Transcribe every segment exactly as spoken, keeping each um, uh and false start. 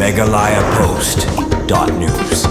Meghalaya Post dot news.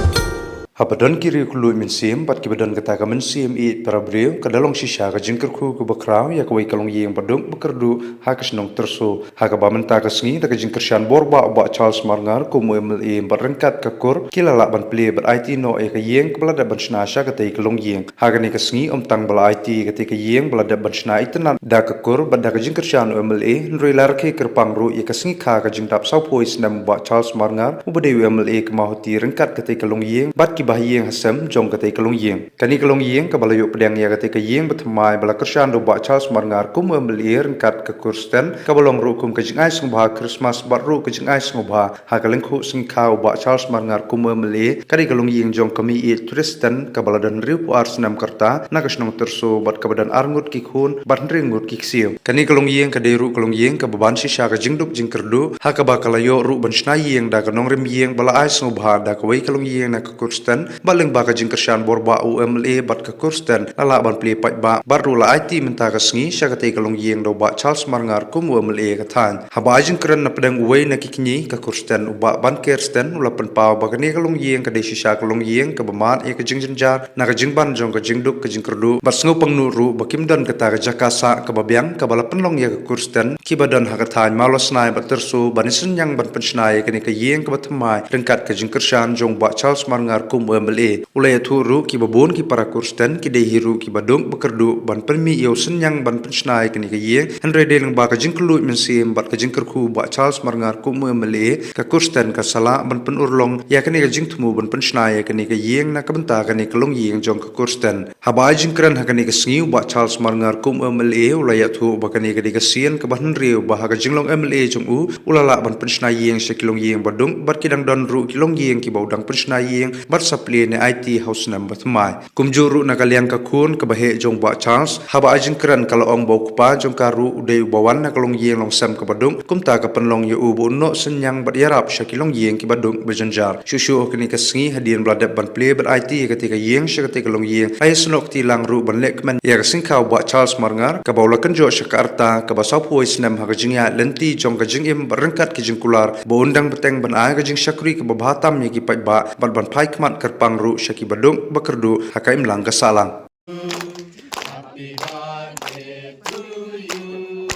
Haba don ki riew kylluid mynsiem bad kiba don kata ka mynsiem ïeit para briew, ka da long shisha ka jingkyrkhu kaba khraw ïa kawei ka longïing baduk bakyrduh ha ka shnong Tyrso. Ha kaba mynta ka sngi da ka jingkyrshan bor ba u Bah Charles Marngar kum u M L A bad ryngkat ka kur, ki la lah ban plie bad aiti noh ïa ka ïing kaba la dep ban shna sha katei ka longïing. Ha kane ka sngi ym tang ba la aiti ïa katei ka ïing ba la dep ban shna itynnad da ka kur bad da ka jingkyrshan u M L A, hynrei la rakhe kyrpang ruh ïa ka sngi kha ka jingdap sawphew snem u Bah Charles Marngar uba dei u M L A ka Mawhati ryngkat katei ka longïing bad kiba ha ïing ha sem jong katei ka longïing. Kane ka longïing kaba la ïoh pdiang ïa katei ka ïing bathymmai ba la kyrshan da u Bah Charles Marngar kum u M L A ryngkat ka kur Sten, kaba long ruh kum ka jingai sngewbha Christmas bad ruh ka jingai sngewbha ha ka lyngkhuh sngi kha u Bah Charles Marngar kum u M L A, ka dei ka longïing jong ka Mei Ïeit Tristan kaba la don hynriewphew ar snem ka rta na ka shnong Tyrso bad kaba don ar ngut ki khun bad hynriew ngut ki ksiew. Kane ka longïing ka dei ruh ka longïing kaba ban shisha ka jingduk jingkyrduh ha kaba ka la ïoh ruh ban shna ïing da ka nongrim ïing ba la ai sngewbha da kawei ka longïing na ka kur Sten, bad lyngba ka jingkyrshan bor ba u M L A bad ka kur Sten la lah ban plie paidbah bad ruh la aiti mynta ka sngi sha katei ka longïing da u Bah Charles Marngar kum u M L A ka thaiñ. Haba ai jingkren na pdeng uwei na ki kñi ka kur Sten, u Bah Banker Sten u la pynpaw ba kane ka longïing ka dei shisha ka longïing kaba mad ïa ka jingjynjar na ka jingban jong ka jingduk ka jingkyrduh bad sngewpang nud ruh ba kim don kata ka jaka sah kaba biang kaba la pynlong ïa ka kur Sten kiba don ha ka thaiñ Mawlasnai bad Tyrso ban ïasynñiang ban pynshna ïa kane ka ïing kaba thymmai ryngkat ka jingkyrshan jong u Bah Charles Marngar kum u M L A. U la ïathuh ruh kiba bun ki para kur Sten ki dei hi ruh kiba duk bakyrduh ban pynmih ïa u synñiang ban pynshna ïa kane ka ïing, hynrei dei lyngba ka jingkylluid mynsiem bad ka jingkyrkhu u Bah Charles Marngar kum u M L A, ka kur Sten ka sa lah ban pynurlong ïa kane ka jingthmu ban pynshna ïa kane ka ïing na ka bynta kane ka longïing jong ka kur Sten. Haba ai jingkren ha kane ka sngi u Bah Charles Marngar kum u M L A u la ïathuh ba kane ka dei ka sien kaba hynriew ba ha ka jinglong M L A jong u u la lah ban pynshna ïing sha ki longïing baduk bad ki dang don ruh ki longïing kiba u dang pynshna ïing bad sa plie ne aiti ha u snem bathymmai. Kumjuh ruh na ka liang ka khun kaba heh jong u Bah Charles, haba ai jingkren ka la ong ba u kpa jong ka ruh u dei uba wan na ka longïing longsem kaba duk, kumta ka pynlong ïa u ba un noh synñiang bad ïarap sha ki longïing kiba duk ba jynjar. Shuh shuh ha kane ka sngi hadien ba la dep ban plie bad aiti ïa katei ka ïing sha katei ka longïing, la ïasnoh kti lang ruh ban leh kmen ïa ka sngikha u Bah Charles Marngar kaba u la kynjoh sha ka rta kaba sawphew snem ha ka jingïaid lynti jong ka jingim bad ryngkat ka jingkular ba un dang bteng ban ai ka jingshakri kaba bha tam ïa ki paidbah bad ban phai khmat kyrpang ruh sha kiba duk bakyrduh ha ka imlang ka sahlang. Happy birthday to you.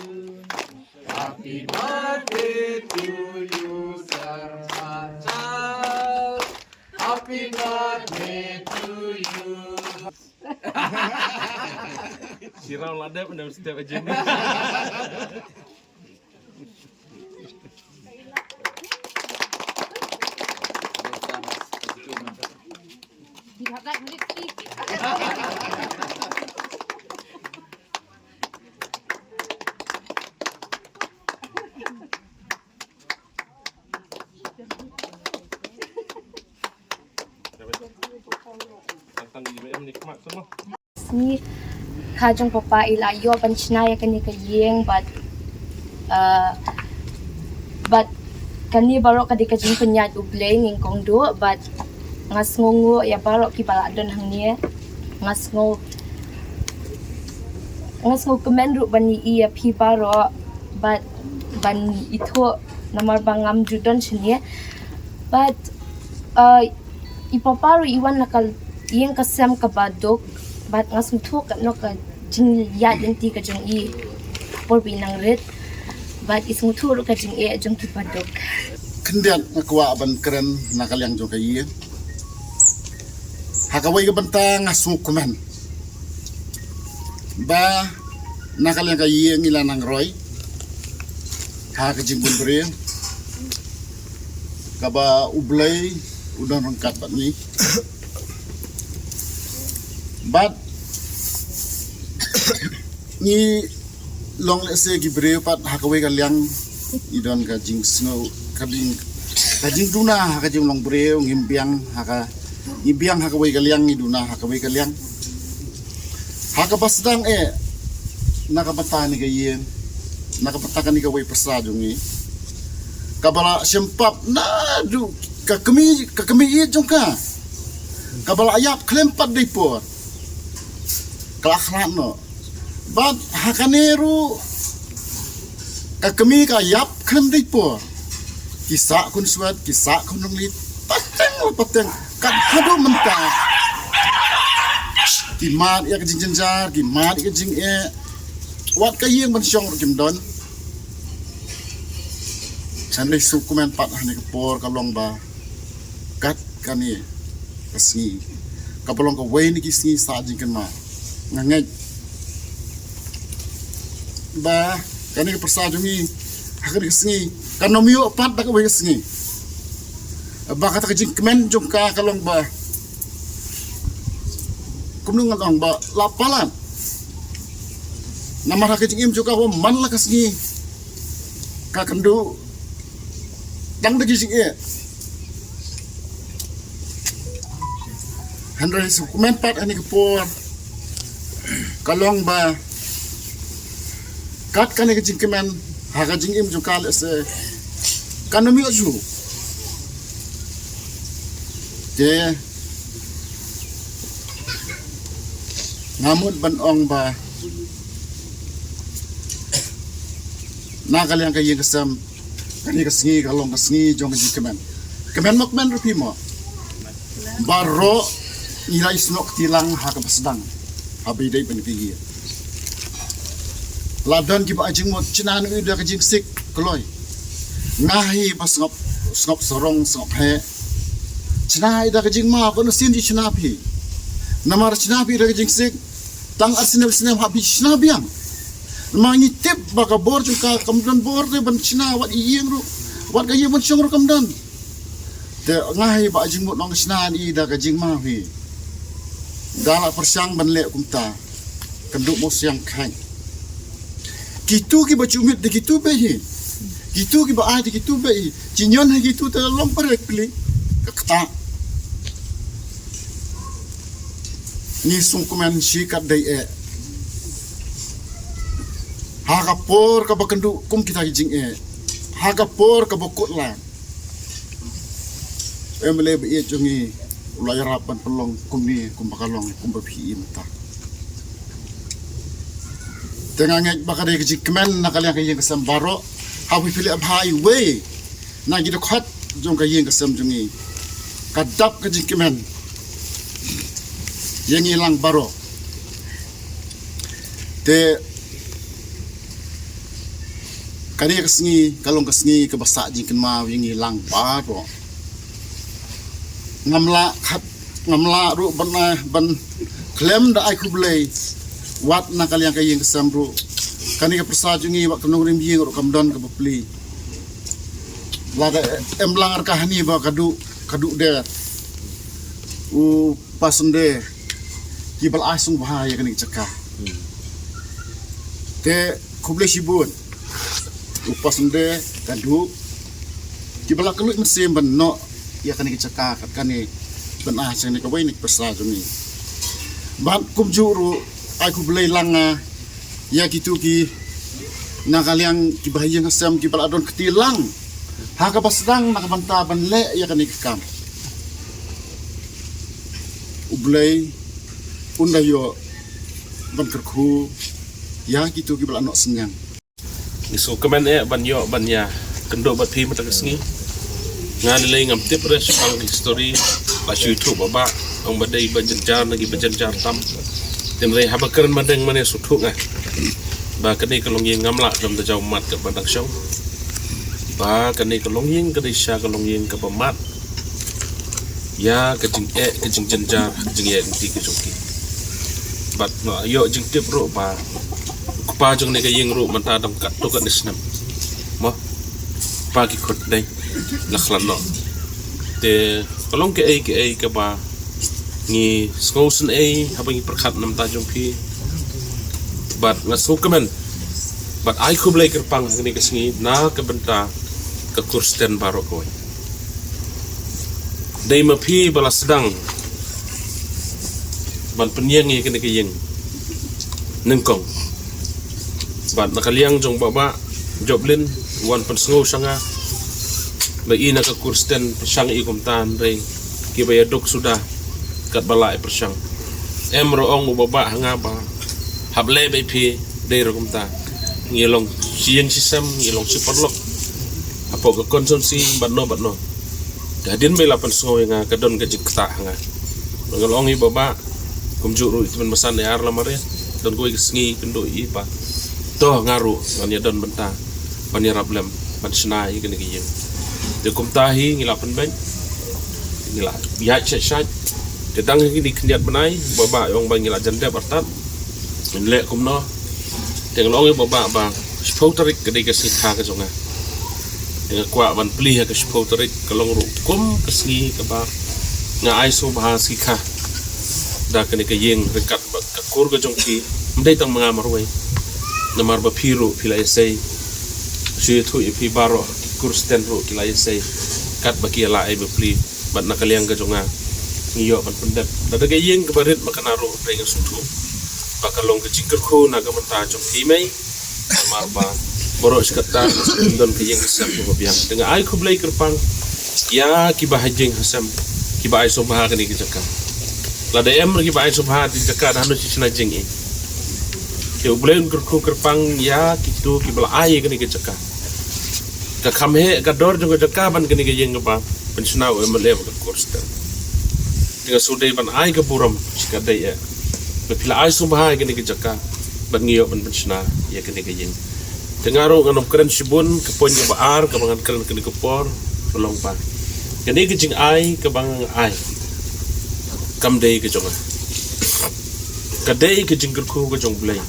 Happy birthday to you, Sir Charles. Happy birthday to you. Sirau ladep, dah step aja ni. Sngi kha jong papa i la ïoh ban shna ïa kane ka ïing bad, uh, bad kane baroh ka dei ka jingpynïaid U Blei nyngkong duh bad nga sngewnguh ïa baroh kiba la don hangne. Nga sngew, nga sngewkmen ruh ban ïohi ïa phi baroh bad ban ithuh namar ba ngam ju don shane. Bad, uh, i papa ruh i wan na ka ïing ka sem kaba duk bad nga sngewthuh katno ka jingïaid lynti ka jong i por ba i nang rit bad i sngewthuh ruh ka jingeh jong ki baduk. Khyndiat nga kwah ban kren na ka liang jong ka ïing. Ha kawei ka bynta nga sngewkmen ba na ka liang ka ïing i la nang roi ha ka jingbun briew kaba U Blei u don ryngkat bad ngi. Bad ngi long lehse ki briew pat ha kawei ka liang i don ka jingsngew ka jing, ka jingduna ha ka jinglong briew, ngim biang ha ka, ngi biang ha kawei ka liang, ngi duna ha kawei ka liang. Ha kaba sdang eh na ka bynta kane ka ïing, na ka bynta kane kawei pasa jong ngi kaba la shempap naduh ka kmie, ka kmie ïeit jong ka kaba la ïap khlem pat dei por. Ka la khlad noh. Bad ha kane ruh ka kmie ka ïap khlem dei por. Ki sah khun swet, ki sah khun rangli, pateng la pateng. Kat haduh mynta ki mad ïa ka jingjynjar, ki mad ïa ka jingeh. Wat ka ïing ban shong ruh kim don. Hynrei sngewkmen pat ha kane ka por ka long ba kat kane ka sngi kaba long kawei na ki sngi sah jingkynmaw. Nga ngeit ba kane ka pyrsa jong ngi ha kane ka sngi kan ym ïoh pat da kawei ka sngi. Ba kata ka jingkmen jong ka ka long ba kumno ngan ong ba la palat. Namar ha ka jingim jong ka ba man la ka sngi ka kynduh tang da ki jingeh. Hynrei sngewkmen pat ha kane ka por ka long ba kat kane ka jingkmen ha ka jingim jong ka lehse kan ym ïoh shuh. Te nga mut ban ong ba na ka liang ka ïing ka sem kane ka sngi ka long ka sngi jong ka jingkmen. Kmen mo kmen ruh phi mo. Baroh ngi la isnok kti lang ha kaba sdang ha ba ïadei bad kane ka ïing. La don kiba ai jingmut, shna noh ïa ka jingsik kloi. Nga hi ba sngap, sngap sarong sngap heh. Shna ïa ka jingma, ko na sien ji shna phi. Namar shna phi ïa ka jingsik tang ar snem snem hap phi shna biang. Namar ngi tip ba ka bor jong ka kam don bor te ban shna wat ïing ruh, wat ka ïing ban shong ruh kam don. Te nga hi ba jingmut nong shna ni da ka jingma hi. Da la pyrshang ban leh kumta. Kan duh mo siang khain. Kitu kiba chumit da kitu beit hi. Kitu kiba ai da kitu beit hi. Chi ñion hi kitu te long pyrek pli. Ka kata. Ngi sngewkmen shi kat dei eh. Ha ka por kaba kynduh kum kita ki jingeh. Ha ka por kaba kut la. Em le ba ïeit jong ngi u la ïarap ban pynlong kumne kumba ka long kumba phi i mynta. Te nga ngeit ba ka dei ka jingkmen na ka liang ka ïing ka sem baroh. Ha phi phi leh bha iwei na ki dkhot jong ka ïing ka sem jong ngi. Ka dap ka jingkmen ïa ngi lang baroh. Te kane ka sngi ka long ka sngi kaba sah jingkynmaw ïa ngi lang baroh. Ngam lah khat, ngam lah ruh ban, eh, ban khlem da ai khublei wat na ka liang ka ïing ka sem ruh. Kane ka pyrsa jong ngi wat ka nongrim ïing ruh kam don kaba pli. Lada em lang ar ka hani ba ka duh, ka duh der. U Pasande kiba la ai sngewbha ïa kane ka jaka. Te khublei shibun. U Pasande ka duh kiba la kylluid mynsiem ban noh ïa kane ka jaka kat kane ban ai sha kane kawei na ki pyrsa jong ngi. Bad kumjuh ruh ai khublei lang nga ïa kitu ki na ka liang kiba ha ïing ha sem kiba la don kti lang ha kaba sdang na ka bynta ban leh ïa kane ka kam. U Blei un da ïoh ban kyrkhu ïa kitu kiba la noh synñiang. Ngi sngewkmen eh ban ïoh ban ïakynduh bad phi mynta ka sngi. Nga lei lei ngam tip re shaphang ka histori, la shu ïathuh ba bah ong ba dei ba jynjar na ki ba jynjar tam. Hynrei haba kren madeng mane sngewthuh nga ba kane ka longïing ngam lah dam da jaw mat ka ba dang shong. Ba kane ka longïing ka dei sha ka longïing kaba mat ïa ka jingeh ka jingjynjar ka jingeh ka jong ki. Bad nga ïoh jingtip ruh ba u kpa jong ne ka ïing ruh mynta dang katto katne snem. Mo, kpa ki khun dei la khlad noh. Te ka long kaei kaei kaba ngi sngewsynei haba ngi pyrkhat na ka bynta jong phi. Bad nga sngewkmen bad ai khublei kyrpang ha kane ka sngi na ka bynta ka Khristan baroh kawei. Dei ma phi ba la sdang ban pynïeng ïa kane ka ïing nyngkong. Bad na ka liang jong Bah Bah Joplin wan pynsngew sha nga ba i na ka Khristan pyrshang i kumta, hynrei kiba ïaduk suda katba lah i pyrshang. Em ruh ong u Bah Bah ha nga ba hap leh beit phi dei ruh kumta. Ngi long shi ïing shi sem, ngi long shi paralok. Hap Pok ka constituency bad no bad no. Ka hadien ba i la pynsngew ïa nga ka don ka jingktah ha nga. Nga la ong ïa i Bah Bah, kumjuh ruh i Tymmen Basan, ar la mare, don kawei ka sngi kynduh i Bah. To nga ruh ngan ïa don bynta ban ïarap lem ban shna ïa kane ka ïing. Te kumta hi ngi la pynbeit, ngi la ïaid shait shait. Te dang hi kine khyndiat bnai Bah Bah i ong ba ngi la jan dep artat. Ngin leh kumno? Te nga la ong ïa Bah Bah ba shiphew tarik ka dei ka sngi kha ka jong nga. Te nga kwah ban plie ha ka shiphew tarik, ka long ruh kum ka sngi kaba nga ai sngewbha sngi kha da kane ka ïing ryngkat bad ka kur ka jong phi. Ym dei tang ma nga marwei, namar ba phi ruh phi la ïasei. Shu ïathuh ïa phi baroh, ki kur Sten ruh ki la ïasei katba ki la ai ba plie. Bad na ka liang ka jong nga, ngi ïoh ban pyndep da ka ïing kaba rit ma kane ruh, hynrei nga sngewthuh ba ka long ka jingkyrkhu na ka bynta jong phi mei. Namar ba baroh shi katta don ka ïing ka sem kaba biang. Te nga ai khublei kyrpang ïa kiba ha ïing ha sem, kiba ai sngewbha ha kane ka jaka. Lada em kiba ai sngewbha ha kane ka jaka, da hano shi shna jingim? Te U Blei un kyrkhu kyrpang ïa kito kiba la ai ïa kane ka jaka. Ka kham heh ka dor jong ka jaka ban kane ka ïing kaba pynshna u M L A bad ka kur Sten. Te nga shu dei ban ai ka burom shi ka dei eh ba phi la ai sngewbha ïa kane ka jaka ban ngi ïoh ban pynshna ïa kane ka ïing. Te nga ruh ngan ym kren shibun, ka point kaba ar kaba ngan kren kane ka por ka long ba kane ka jingai kaba nga ai kam dei ka jong nga. Ka dei ka jingkyrkhu ka jong U Blei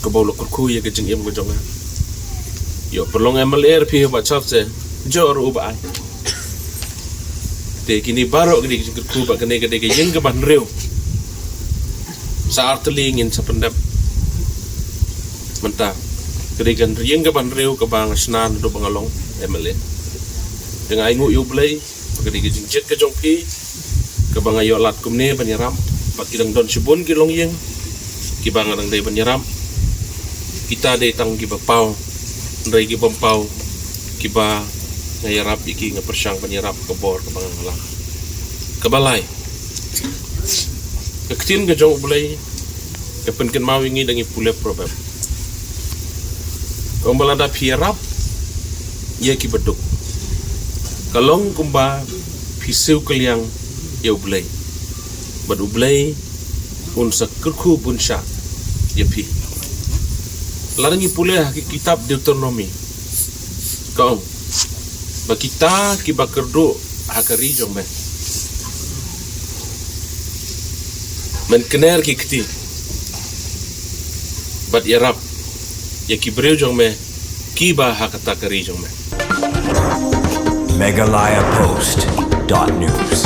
kaba u la kyrkhu ïa ka jingim ka jong nga. Ïoh pynlong M L A ruh phi, Bah Chap, te jong ruh u ba ai. Te kine baroh ka dei ka jingkyrkhu ba kane ka dei ka ïing kaba hynriew. Sa ar tylli ngin sa pyndep. Mynta ka dei ka ïing kaba hynriew kaba nga shna naduh ba nga long M L A. Te nga ainguh ïa U Blei ba ka dei ka jingjied ka jong phi kaba nga ïoh lad kumne ban ïarap. Bad ki dang don shibun ki longïing kiba nga dang dei ban ïarap. Kita dei tang kiba paw, hynrei ki bym paw kiba nga ïarap ïa ki, nga pyrshang ban ïarap ka bor kaba nga la. Kaba lai, ka ktien ka jong U Blei ka pynkynmaw ïa ngi da ngi pule Proverb. Ka ong ba lada phi ïarap ïa kiba duk, ka long kumba phi siew kylliang ïa U Blei, bad U Blei un sa kyrkhu bun shah ïa phi. Lada ngi pule ha ki kitab Deuteronomi, ka ong ba kita kiba kyrduh ha ka ri jong me, men kner ki kti bad ïarap ïa ki briew jong me kiba ha kata ka ri jong me. Meghalaya Post dot news.